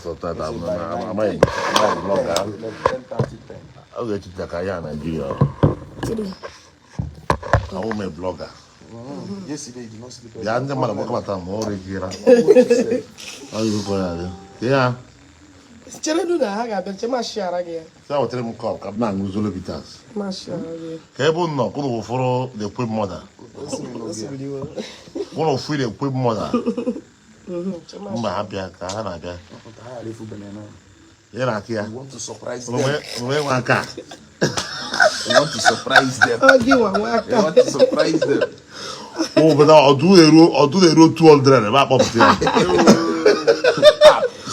Sọsọ tata bụ na amaghị amaghị blogger. Ogechi ka ya Nigeria. Three. Ahụ m blogger. Yesterday you did not sleep. Bịa ndị mmadụ gbakọbata ma ọrụ ejira. Ọ dị ụkọ ya dị. Ya. Cheredu na ha ga-abịa che ma shiara gị ya. Sị wetara m cup ka m na-aṅụ Zolo Bitters. Ma shiara gị ya. Ka ebe unu nọ kwụnụ wụfụrụ the queen mother. Kwụnụ fụ the queen mother. Che ma Mba ha bịa ka ha na-abịa. Ị na-akị ya. You want to surprise them. Omume nwe aka. You want to surprise them. Ọ gị nwa nwa You aka. want to surprise them. Obodo ọdụ na-eru ọdụ na-eru 200 ebe akpọpụta ya.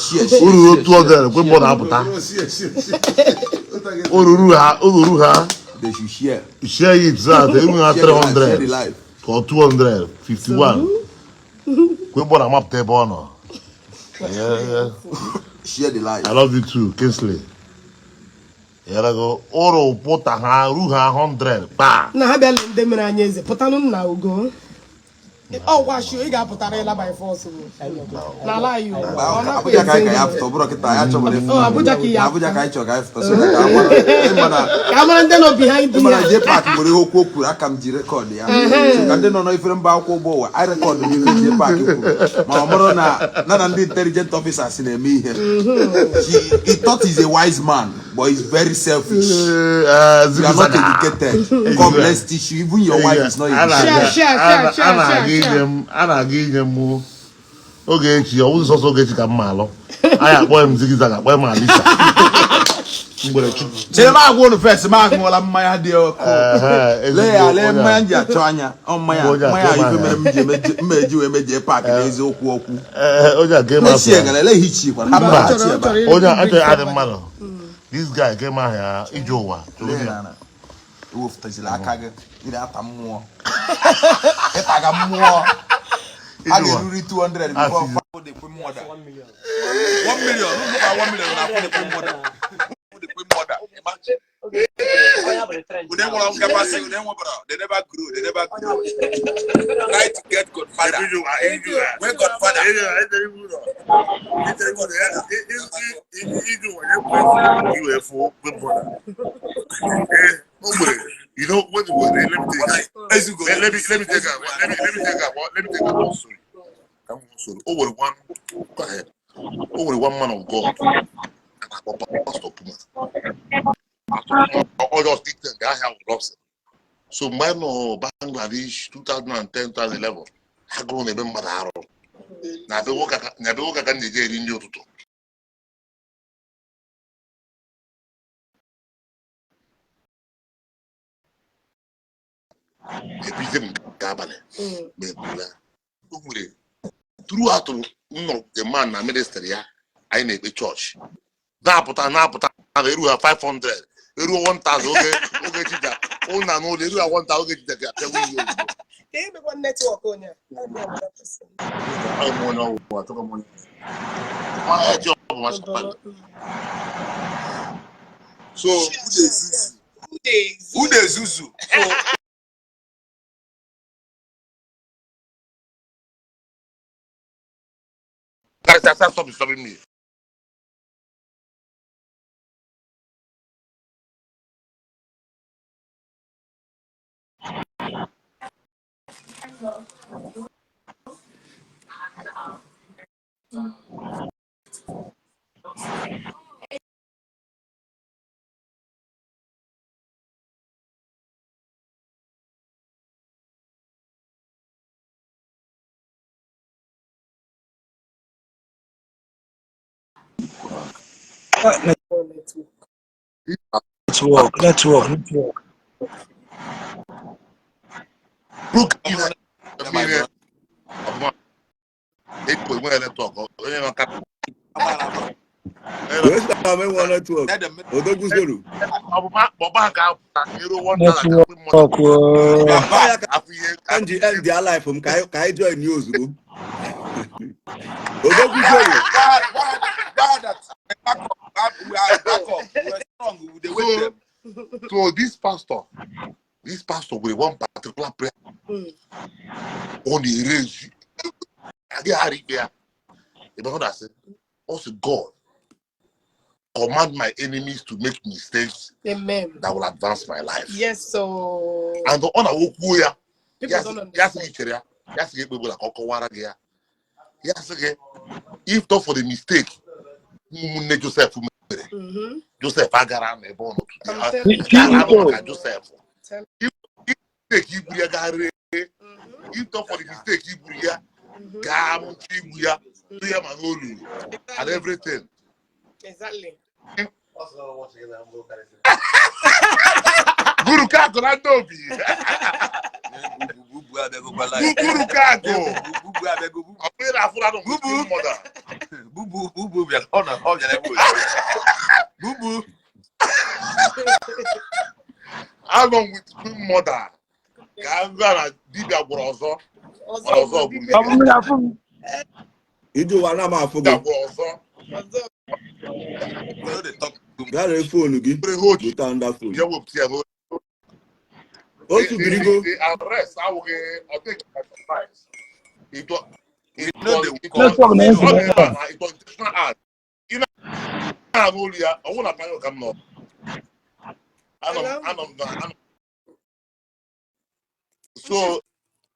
Share, share, O ruru share, 200 kwe mmadụ apụta. O ruru ha o ruru ha They should share. share it so that eru ha Share the live. Share the 300 live. ka ọ 251 kwe mmadụ amapụta ebe ọ nọ. Yeah, yeah. Share the live. I love you too, Kingsley. Yarago, ụrụ pụta ha ru ha 100 kpaa. Na ha bịa lee ndị mere anyị eze pụtanụ nna ugo. Ọ gwashu ị ga-apụtara ịla by force bụ. N'ala anyị o. Ọ nakwa Abuja ka anyị ka ya eze pụta, ọ bụrụ kịta ya chọbara ịfụ. Ọ, Abuja ka ya Abuja ka anyị chọrọ ka anyị pụta so that ka a mara ịma na ka a mara ndị nọ behind ịma na ya. J Park nwere ihe okwu o kwuru aka m ji record ya. So ka ndị nọ n'efere mba akwụkwọ ụgbọ ụwa anyị record n'ife J Park kwuru ma ọ bụrụ na na na ndị intelligent officers na-eme ihe. He thought he's a wise man, but he's very selfish. You are not educated. God bless teach you. Even your wife is not educated. Share, share, share, share, A na-aga share, inye m a na-aga inye m Ogechi ọ bụghị sọsọ Ogechi ka m ma alụ anyị akpọ m zigzag akpọ m Alisa mgbere chukwu. Chere m agwa unu first, m aṅụọla mmanya dị ọkụ. Ehe, Lee ya, ezigbo lee onye mmanya a. m ji achọ anya. Ọ mmanya Onye a mmanya ka ife ịma mere m ji emeje mma eji wee meje paakị n'eziokwu okwu. Ee, onye a ka ịma Echi afọ egara ele ihe ichi kwara. Ha Mba, bara ọ chi chọrọ- ọ ebe a. chọrọ iri onye a achọghị drink adị mmadụ. This guy ka ịma ahịa ije ụwa chọrọ Lee ya. na ala. Ewefụtazila aka gị. Ị na-ata mmụọ. Ịtaga mmụọ. A Ije ụwa. ga-eruri 200 before Ah, fafụ the queen mother. 1 million. Unu kwa 1 million na afụ the queen mother. The queen mother. Imagine. Unu enwere nkapasị, unu enwebara. They never grow, they never grow. Try to get Godfather. When Godfather. You know when let me take Ezugo. let me take a let me take a let me take a one story. One story. Oh, well, one go ahead. Oh, well, one man of God. Pastor Puma. All those big things that have lost. So mgbe nọ Bangladesh 2010 2011 agụrụ na-ebe mmadụ arụ na be nwoke aka na-eje eri nri ụtụtụ. Ebizie m nke abalị ma ebula o nwere throughout m nọrọ the man na ministry ya anyị na-ekpe chọọchị na-apụta na-apụta na eru ha 500 eruo 1000 oge oge jija ụna n'ụlọ eru ha 1000 oge jija ga-apịawa ihe ozugbo. Ka emekwa network onye a. Ọ bụ onye ọgwụ achọghị m onye ma eji ọ bụ masị. So Who dey zuzu? So karịsịa stop disturbing me. Network, network, network. Look, mmiri ọbụma ekpo enweghị network onye nọ ka Wee sị na m enwe network. Odogwu zoro. ọbụma ọba ka apụta eruo 1000 ka Network. Oh. Ọ ya ka afọ ihe m ji end their life m ka anyị join ya ozugbo. Odogwu zoro. Go ahead, that back up, back, we are back up. We are strong. We dey wait them. So this pastor with one particular prayer ọ na-erezi adịghị ara ikpe ya ebe ọ na-asị ọ sị God Command my enemies to make mistakes Amen. that will advance my life. Yes, so And ọ na-awụ kwuo ya, people ya don't sị ya sị gị understand. chere ya, ya sị gị ekpegbula ka ọ kọwara gị ya. Ya sị gị, if not for the mistake ụmụnne Joseph mere, Joseph agara n'ebe ọ nọ today. I'm telling you. Gara anụ CEO. maka Joseph. Tell If mistake igburu ya gaa ree, if not for the mistake igburu ya gaa mụcha igbu ya, tụ ya ma n'olulu and everything. Exactly. Buru ka akụ na ndị obi. Bubu abịagokwa live. Buru ka akụ. Bubu abịago. Bubu. Ọ bụghị na afụrụ anụ Bubu. mother. Bubu bubu bịara, ọ na ọ bịara ebe ozugbo. Bubu. Anọ m with queen mother ka m gaa na dibịa gwọrọ ọzọ. Ọzọ. Mana ọzọ bụ Ọ bụ mmiri afụ m. Ije ụwa na m afụ dibịa gị. gwọrọ ọzọ. Ọzọ. We no dey talk too Gaa ree phone gị. Were ihe oji Gote another phone. ya wepụta ya n'oge. Otu birigo. The arrest awụghị, ọ dịghị ka surprise. It was We it no was dey it was Network na ọ nsogbu na-ebe ebe a a. na it was intentional act. Ị na-anụ olu ya, ọ nwụrụ na panel ka m nọ. Anọ m Hello? anọ m na anọ. So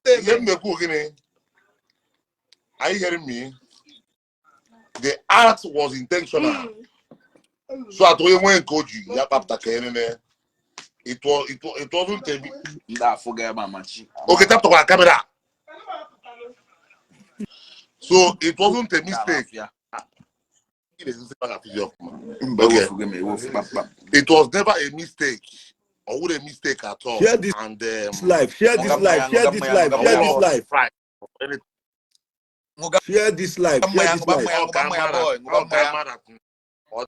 ihe m na-ekwu, gịnị? Are you hearing me? The act was intentional. So atụ onye nwee nke o ji ya kpapụta ka enene. It wasn't a Ndị afụ ga ebe amachi. Okay, tap to camera. So it wasn't a mistake. Ya. Okay. Mba, ewofugo m ewofu kpamkpam. It was never a mistake. Or would a mistake at all. Share this And live. Share this live. Share this live. Share this live. Right. Anything. Ṅụga Share this live. Share mmanya, this ṅụba live. mmanya, Ọ ṅụba ka mmanya, mara boy, ṅụba ọ ka mmanya. mara ọ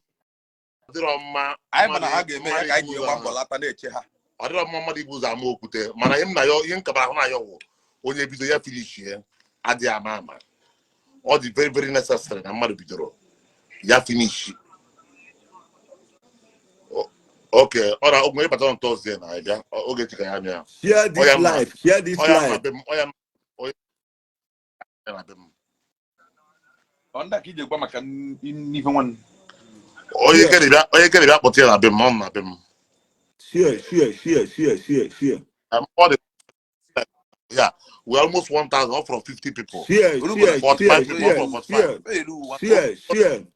dịrọ mma. Anyị ma na ha ga-eme ya mmadụ ka anyị ibu ji ụzọ gba mbọ lata na-eche ha. Ọ dịrọ mma mmadụ ibu ụzọ ama okwute, mana ihe m na ya, ihe m kabara ahụ na ya wụ onye bido ya finish ya adịghị ama ama. Ọ dị very very necessary na mmadụ bidoro ya finish. Okay, ọ na ogwe ịbata on Thursday na abịa oge ka ya bịa. Share this Oya mma. live. Share this Ọya mma live. be m, ọya mma, ọya na be m. Ọ ndị a ka iji gwa maka n'ife nwanne. Onye Share. kere bịa, onye kere bịa kpọta ya na be m, ọ nọ na be m. Share, share, share, share, share, share. All the yeah, we're almost 1,000, up from 50 people. Share, Olu share, 45 share, people, share, up from 45. share, Elu ụwa. share, share,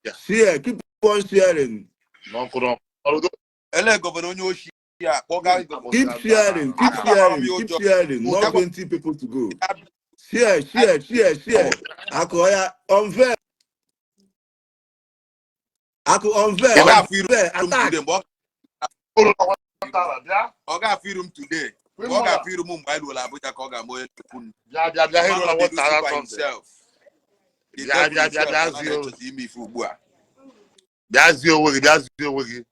Yeah. share. Keep on sharing. No, no, no. Ele governor onye oshi ya kpọga governor. Keep sharing. Keep Akụkọ sharing. m Keep ụjọ. sharing. More 20 people to go. Share, share, share, share. Akụ oya unfair. Akụ unfair. Ọ ga-afụ iru Unfair. m Attack. today mgbe ọ ga-afụ iru m today. Mgbe ọ ga-afụ iru m mgbe anyị ruola Abuja ka ọ ga-ama onye na-ekwu n. Bịa, bịa, bịa, Man hero of the na 1,000 Lucifer something. himself. The Bịa, devil bịa, bịa, himself bịa, ka zie na-echozi ime ife ugbu a. Bịa zie onwe gị, bịa zie onwe gị.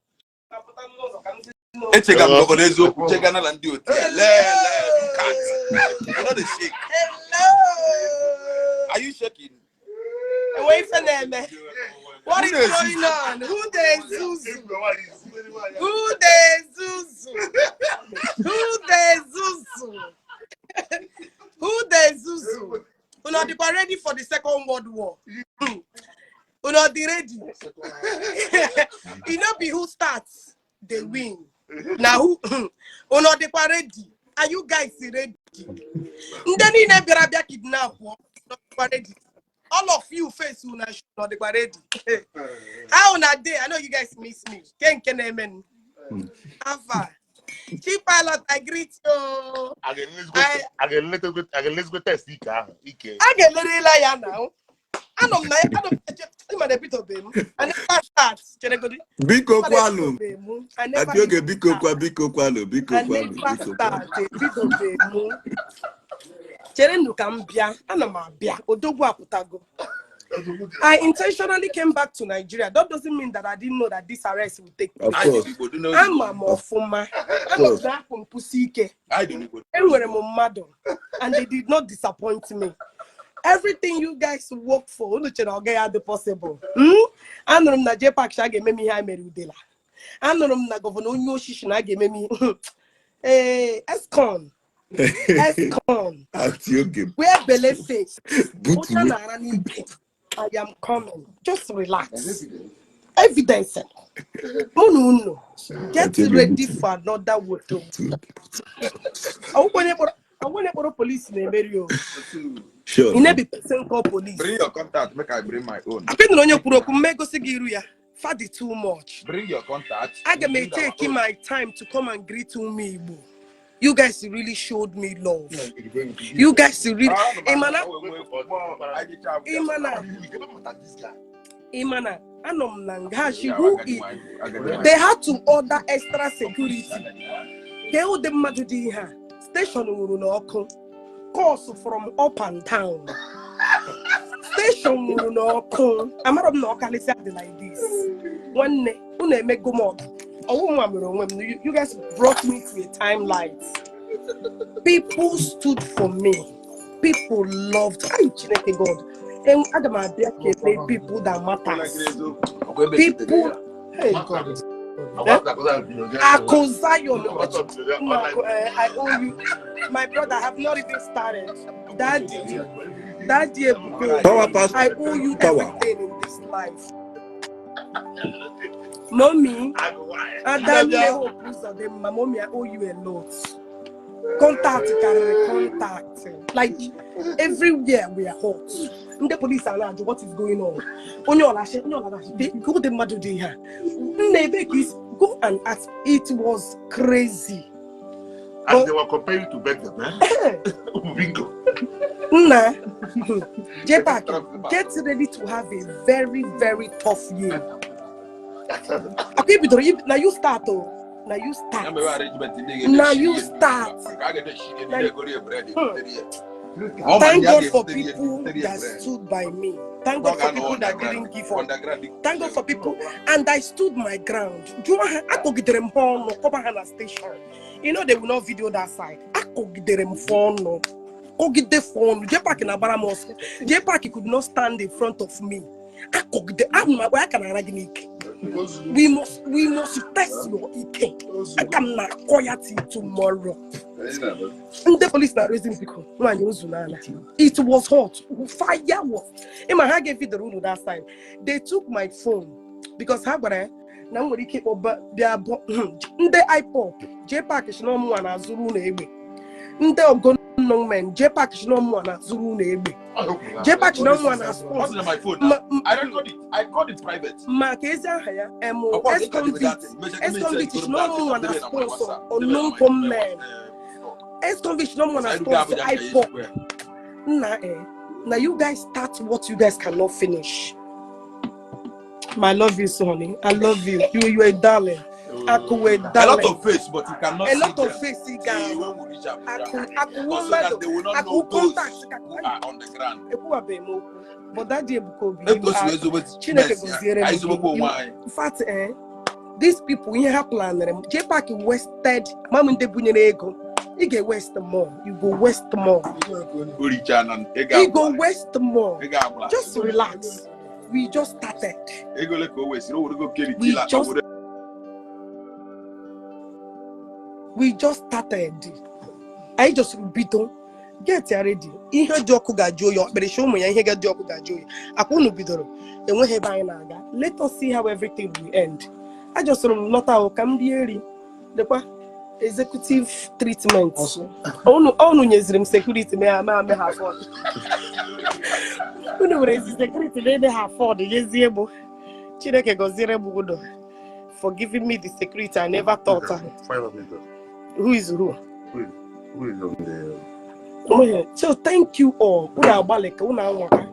Echega m governor eziokwu, chega na ndị otu ya. Lee, lee, look at. You no dey shake. Hello. Are you shaking? Enwe ife na-eme. What is Who dey going on? Who dey zuzu? Who dey zuzu? Who dey zuzu? Who dey zuzu? Una dịkwa ready for the Second World War? Una dị ready? E no be who starts dey win. Na who una dịkwa ready? Are you guys ready? Ndị niile bịara bịa kidnap una dịkwa ready? All of you face una una dịkwa ready? How una dey? I know you guys miss me. Ke nke na-eme afa. Chief Pilot, I greet you. A ga-elezigbo test ike ahụ ike. A ga-elerela ya na anọ m na ya, anọ m eche ịma na ebidobe m. I never start. Cheregodi. Biko Ịma na kwalụ. ebidobe m. I never Ati oge even biko start. kwa, biko kwalụ, biko I kwalụ, never biko kwalụ. start. Ebidobe m. Cherenụ ka m bịa. Ana m abịa. Odogwu apụtago. I intentionally came back to Nigeria. That doesn't mean that I didn't know that this arrest would take Of place. Anyị dị course. n'Igbo dị n'ozi. Ama m ọfụma. Of Anọ m course. n'akụ nkwụsị ike. Anyị dị n'Igbo. Enwere m mmadụ and they did not disappoint me. Everything you guys work for, unu chere ọ gaghị adị possible. Anụrụ m na JPAC a ga-eme m ihe a mere Udela. Anụrụ m na governor onye oshishi na a ga-eme m ihe. Ee, escon escon Ati oge wee bele face ụcha butuo. na-ara n'ibe. I am coming. Just relax. Evidence mụ na unu, get ready for another woto. Ọwụkwa onye kpọrọ polisi na-emeri o. Sure. Ị na-ebi person call police. Bring your contact, make I bring my own. Akpị nụrụ onye kwuru okwu mma, egosi gị iru ya. Fadi too much. Bring your contact. Aga m We bring our eteki own. my time to come and greet ụmụ Igbo. You guys really showed me love. You guys really ịmana ịmana ịmana anọ m na nga shi who is they had to order extra security ka ụdị mmadụ dị ihe a. Station nwụrụ n'ọkụ, course from up and down, station nwụrụ n'ọkụ. Amara m na ọkalịsịa dị like this. Nwanne, unu emego m ọgụ ọwụ nwa mere onwe m. You guys brought me to a timeline. People stood for me, people loved. Ay, Chineke God. Aga m abịa kelee people that matters, people. Hey, Akụ Zion. No, I owe you, my brother. I have not even started. Daddy, Daddy Ebuka, Power pass I owe you power. Everything in this life. Mommy, Adanne Hope Uzodimma, mommy, I owe you a lot. Contact karịrị contact. Like everywhere we are hot. Ndị police are na-ajụ what is going on. Onye ọlachi, onye ọlachi, go dị mmadụ dị ihe a. Nna, ebe ka isi, go and ask. It was crazy. And they were comparing to beg them, eh? Bingo. Nna, JPAC, get ready to have a very, very tough year. Akwa ibidoro, na you start o. Na you start. Na you start. Thank God for people that stood by me. Thank God for people that didn't give up. Thank God for people. And I stood my ground. Jụọ ha, akpọgidere m ha ọnụ, kpọba ha na station. You know they will not video that side. Akpọgidere m fa ọnụ. Kọgide fa ọnụ. JPAC na-agbara m ọsọ. JPAC could not stand in front of me. Akọgide, ahụ m akpa aka na-ara gị n'ike. We must test your ike. Aka m na-akọ ya till tomorrow. Ndị police na raising biko nwaanyị ozu n'ala. It was hot. Fire was. Ịma ha ga-evidoro unu that side. They took my phone because ha gwara ya na m nwere ike ịkpọ bịa ndị IPOB. JPAC si na ọmụnwa na-azụrụ unu egbe. Ndị ogonmen, JPAC si na ọmụnwa na-azụrụ unu egbe. JPAC si na ọmụnwa na What's in my phone? I record it. I called it private. Ma ka ezi aha ya emu ex-convict, ex-convict si na ọmụnwa na sponsor unknown gunmen. Ex-convict si na ọmụnwa na sponsor IPOB. Nna, eh, na you guys start what you guys cannot finish. I love you so, honey. I love you. You are a darling. Akụ a A lot darling. Of face, but you cannot A see lot of them. face ị See, ga when we reach Abuja. Akụ akụ So that mmadụ they will not akụ know those contact who are on the ground. Ekwuwabeghị m okwu, but Daddy Ebuka Obi, you Etu o si are wee zobe Chineke mess ya, gọziere m anyị zobekwa gị. onwe anyị. In fact, eh, these people, ihe ha planere m, JPAC wasted. Ama m ndị bunyere ego. Ị ga-waste more. You go waste more. O richaa na ego You go agwụla. Waste more. Ego agwụla. Just relax. We just started. Ego ole ka o wesịrị? O were go We keritila. just we just started. Anyị just bido. Get ya ready. Ihe dị ọkụ ga-ajụ oyi. Ọkpịrịsị ụmụ ya, ihe ga-dị ọkụ ga-ajụ oyi. Akwa unu bidoro, enweghị ebe anyị na-aga. Let us see how everything will end. Ajọsịrị m lọta o ka m rie nri. Lekwa executive treatment. Unu nyeziri m security mee ama ame ha afford. Unu were ezi security na-eme ha afford nyezie m. Chineke gọziere m unu for giving me the security I never thought. 500 meters. Who is who? Who is on the Oh, so thank you all. Unu agbalị ka unu anwaka.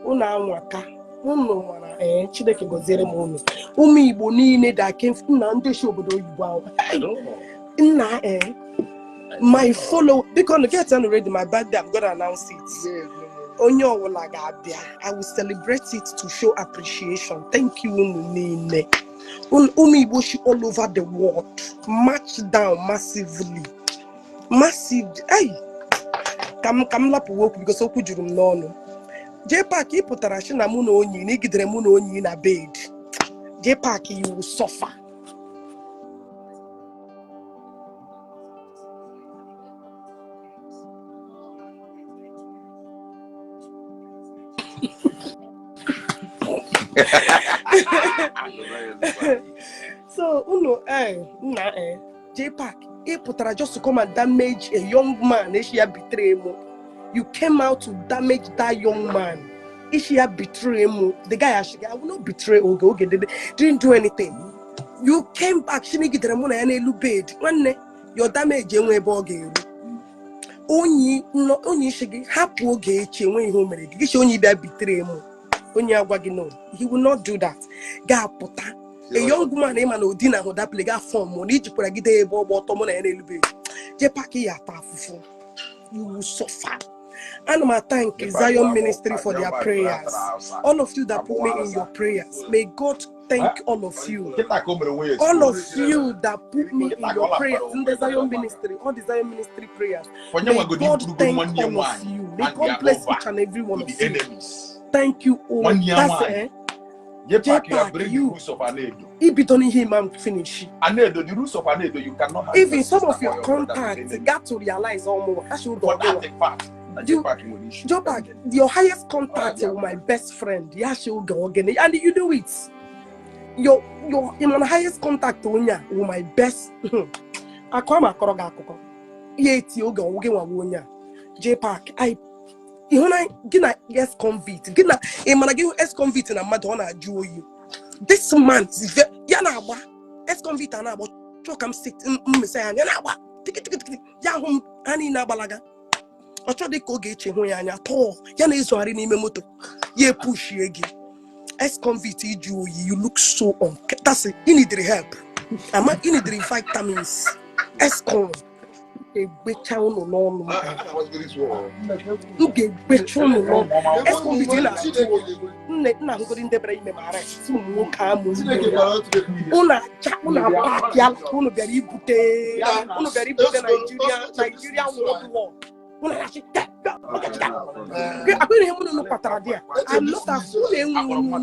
Unu anwaka. Unu mara ee Chineke gọziere m unu. Ụmụ Igbo niile da ke nna ndị si obodo oyibo ahụ. Nna, eh, my follow, biko nu get ready. My birthday, I'm gonna announce it. Onye ọbụla ga-abịa. I will celebrate it to show appreciation. Thank you unu niile. Ụmụ Igbo si all over the world march down massively. Massive. Hey, ka m lapụwa okwu because okwu juru m n'ọnụ. JPAC, ị pụtara sị na mụ na onyi na igidere mụ na onyi na bed. JPAC, you will suffer. So unu nna JPAC, ị pụtara just to come and damage a young man. Eshi ya betray mụ. You came out to damage that young man. Eshi ya betray mụ. The guy actually, "I will not betray Oge. Oge didn't do anything." You came back, chinigidere mụ na ya n'elu bed. Nwanne, your damage enwe ebe ọ ga-eru. Onye onye isi gị hapụ oge echi, enwe ihe o mere gị. Gị si onye bịa betray mụ, onye agwa gị no, he will not do that. Ga-apụta a young man, ịma na odi na ahụ dapụle ga form na ijikwara gide ebe ọgba ọtọ mụ na ya n'elu bed. JPAC, ya ata afụfụ. You will suffer. Ana m thank Zion Ministry for their prayers. All of you that put me in your prayers, may God thank all of you. All of you that put me in your prayers in the Zion Ministry, all the Zion Ministry prayers, may God thank all of you. May God bless each and every one of you. Thank you all. That's it. JPAC, you the rules of Anedo. Ibido n'ihe imam finish. Anedo, the rules of Anedo, you cannot have Even your some sister of your or your brother with contacts enemy. got to realize almost. I should For go. that a fact, na JPAC nwere issue. JPAC, your highest contact with my best friend, ya should go again, and you do it. Your highest contact onye with my best. Akwa ma akọrọ gị akụkọ. Ya eti oge ọwụ gị nwawa onye a. JPAC, I ịhụ na gị na ex convict, gị na ị mara gị ex convict na mmadụ ọ na-ajụ oyi. This man is ya na-agba ex convict a na-agba chọọ ka m si mmesa ya anya na-agba tikitikitikiti ya hụ m ha niile agbalaga. Ọ chọọ dị ka oge eche hụ ya anya tọọ ya na-ezogharị n'ime moto ya epushie gị. Ex convict iju oyi, you look so on. That's it. You need help. Ama you need vitamins. Ex con egbecha unu n'ọnụ m. M ga-egbecha unu n'ọnụ. Ex convict ị na-ajụ oyi. Nne nna ahụgodi ndị bịara ime m arrest, ụmụ nwoke amụ unu acha unu apakịala unu bịara ibute Nigeria World War. Unu na-achị akwa ihe mụ na unu kpatara dị a. I'm not a unu enwe unu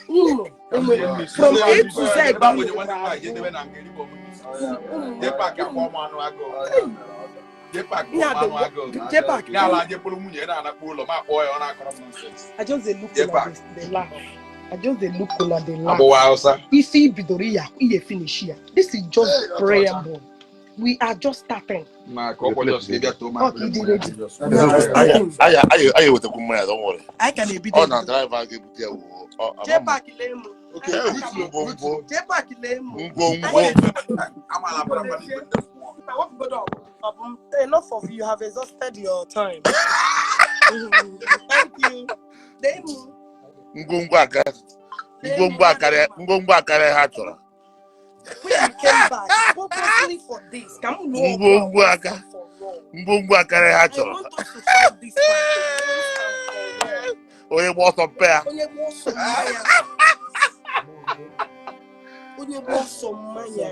unu enwe from A to Z. Ebe ahụ onye nwanne m nwaanyị jedebe na nga erigbo m. JPAC akpọ m anụ agụụ. JPAC Ihe kpọọ a m anụ agụụ. JPAC. Ya ala jekpụrụ nwunye ya na-anakpọ ụlọ ma akpọọ ya, ọ na-akọrọ m nonsense. I just dey look una JPAC. dey laugh. I just dey look una dey laugh. Agbụwa Hausa. Ife i bidoro ya ihe finish ya. This is just preamble. We are just starting. Na ka ọ kwọjọs ịbịa too ma Ọ ka ịdị ready. We are starting. Aya ewetakwu mmanya, don't worry. Anyị ka na-ebido Ọ na ebido. driver ga-ebute ya wuo. JPAC, lee mụ. Ngwongwo. JPAC, lee mụ. Ngwongwo. Amala bara bara igwe ndị mmụọ. Enough of you have exhausted your time. Thank you. Lee mụ. Ngwongwo aka ngwongwo akarịa ha chọrọ. When you came back purposely for this, ka m lụọ ọgụ a Ngwongwo aka. once and for all. Ngwongwo akarịa ha I chọrọ. want us to fight this fight once and for all. Onye gba ọsọ mpe ya. Onye gba ọsọ mmanya. Onye gba ọsọ mmanya.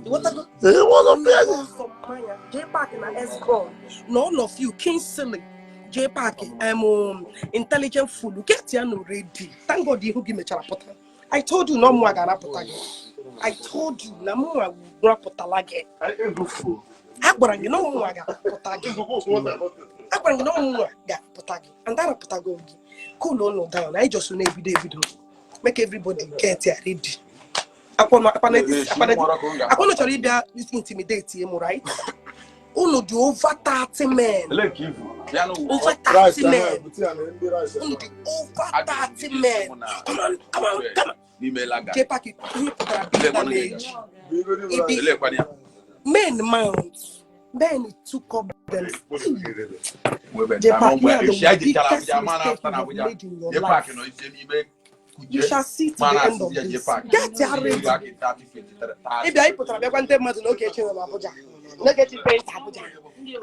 Ịghọtago? Onye gba ọsọ mpe Onye ya. gba ọsọ mmanya. JPAC na Escom na all of you, Kingsley, JPAC, intelligent fool, get ya no ready. Thank God ihu gị mechara pụta. I told you na ọmụnwa ga-arapụta gị. I told you na mụnwa rapụtala gị. Agwara gị na ọmụnwa ga-apụta gị. Agwara gị na ọmụnwa ga-apụta gị. And arapụtago gị. Cool unu down. Anyị just na-ebido ebido. Make everybody get ya ready. Akwana akwana akwana akwana chọrọ ịbịa intimidate mụ, right? Unu dị over 30 men. Ele nke ibu. Bịa n'ụwa. Over 30 men. Unu dị over 30 men. Come on, come on, come on. N'ime laga. JPAC, ihe pụtara big damage. Ibi Elekwana ya. men mount. Men took up them. Webe JPAC, you are Eshi the anyị jechara biggest Abuja mana mistake after you na have Abuja. made in your JPAC life. nọ ise n'ime You kuje. shall see to the Mana end of asịzi ya this. JPAC. Get ya ready. Ịbịa ị pụtara bịagwa ndị mmadụ na Ogechi nọ n'Abuja. Na Ogechi paint Abuja.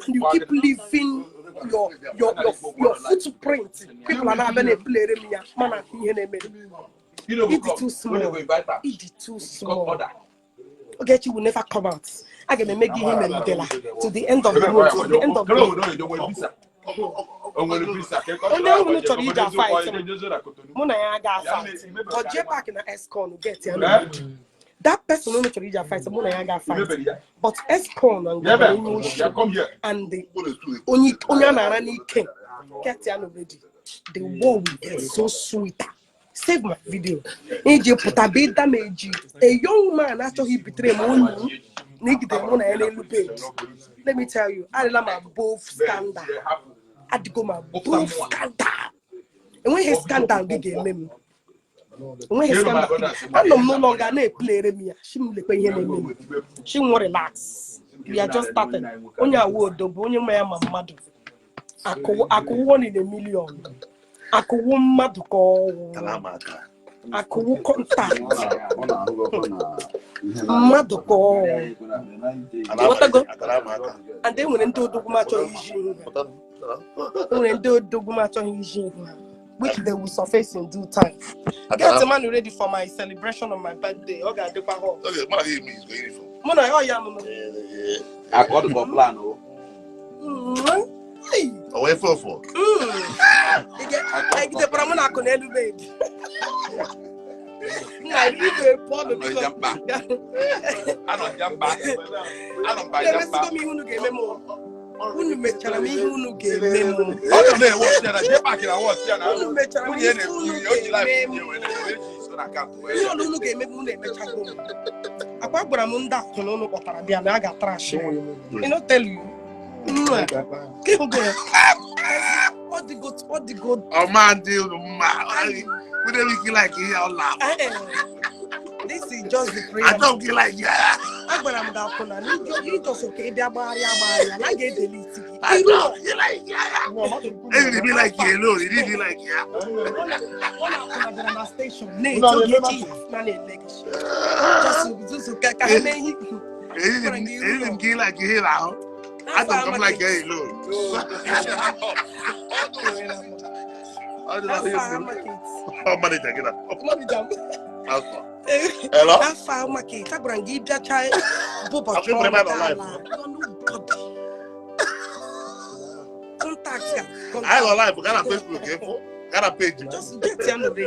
And you keep leaving your footprint. People are na-abịa na-epulere m ya mana ahụ ihe na-eme. You know, It is too small. It is too small. Ogechi will never come out. Aga m eme gị ihe mere Udela to the end of the road, to the end of the road. Onye ahụ chọrọ ije a fight m, mụ na ya aga fight. But JPAC na Escon get ya n'obi. That person only chọrọ ije a fight, mụ na ya ga fight. But Escon and onye oshi and the onye onye a na-ara n'ike get ya already. The war will get so sweeter. Save my video. Iji pụta be damage a young man achọghị ibitere m unu na igide mụ na ya n'elu bed. Let me tell you, adịla m above scandal. Adịgo m above scandal. Enweghị scandal gị ga-eme m. Enweghị scandal. Anọ m n'ụlọ nga na-epulere m ya. Shi m lekwa ihe na-eme m. Shi m relax. We are just starting. Onye awa odo bụ onye ma ya ma mmadụ. Akụwụ one in a million. Akụwụ mmadụ ka ọwụ. Tara m aka. Akụwụ contact. Mmadụ ka ọwụ. Ịghọtago? Atara m aka. And e nwere ndị odogwu m achọghị iji ihu ha. E nwere ndị odogwu m achọghị iji ihu ha. Which they will surface in due time. Get the man ready for my celebration on my birthday. Ọ ga-adịkwa hot. Okay, mụ na gị yi uniform. Mụ na ya ọ ya nụnụ. Akọdụ for plan o. Hey! O wee fọ fọ. Egidekwara mụ na akụ n'elu bed. Nna igwe pụọ nụ biko. Anọ jamba. Anọ mba jamba. Emesigo m ihe unu ga-eme m. Unu mechara m ihe unu ga-eme m. Ọ nọ na-ewe ọchị ya na J-Park na wọchị ya na Unu mechara m nwunye ya ihe na-ekwu unu ihe o ji ga-eme life m. nwunye wee na-eji so na akaụntụ wee Ihe ọla unu ga-eme m unu emechago m. Akwa gwara m ndị akwụna unu kpọtara bịa na a ga-atrash. I no tell you. Nwa. Ka ịhụgo ya. Ọ dịgo ọ dịgo. Ọma ndị unu mma. Nwere m ike like ihe ọ la. Eh, this is just the prayer. Achọghị m gị like ya. Agwara m gị akwụna na ịjọsọ ka ị bịa gbagharịa agbagharịa na a ga-edelete gị. Iru Achọghị m gị like ya. Enyi m like ya alone. You didn't like ya. ọ na-akwụna bịara na station na-eche Ogechi na na-ele gị. Just zuzu ka ha mee ihe. Enyi m gị like ihe na-ahụ. Achọrọ m ka m like ya alone. Ọ dị na That ihe far m. market. Ọ manager gị na. Manager m. Pastor. Hello? That far market. Agwara m gị bịacha bụbọchị Akwụ ọrụ ịbụrụ gị mmadụ ala. Nobody. Contact ya. Anyị nọ live gaa na Facebook ịfụ. Gaa na page m. Just get ya ready.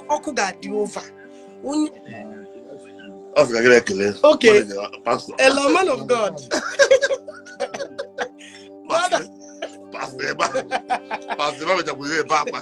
Ọkụ ga-adị over. Onye Ọ sị ka gị na-ekele. Okay. Manager, Pastor. Hello, man of God. Mother. Pastor ebe a. Pastor ebe a mechakwuru ebe akwa.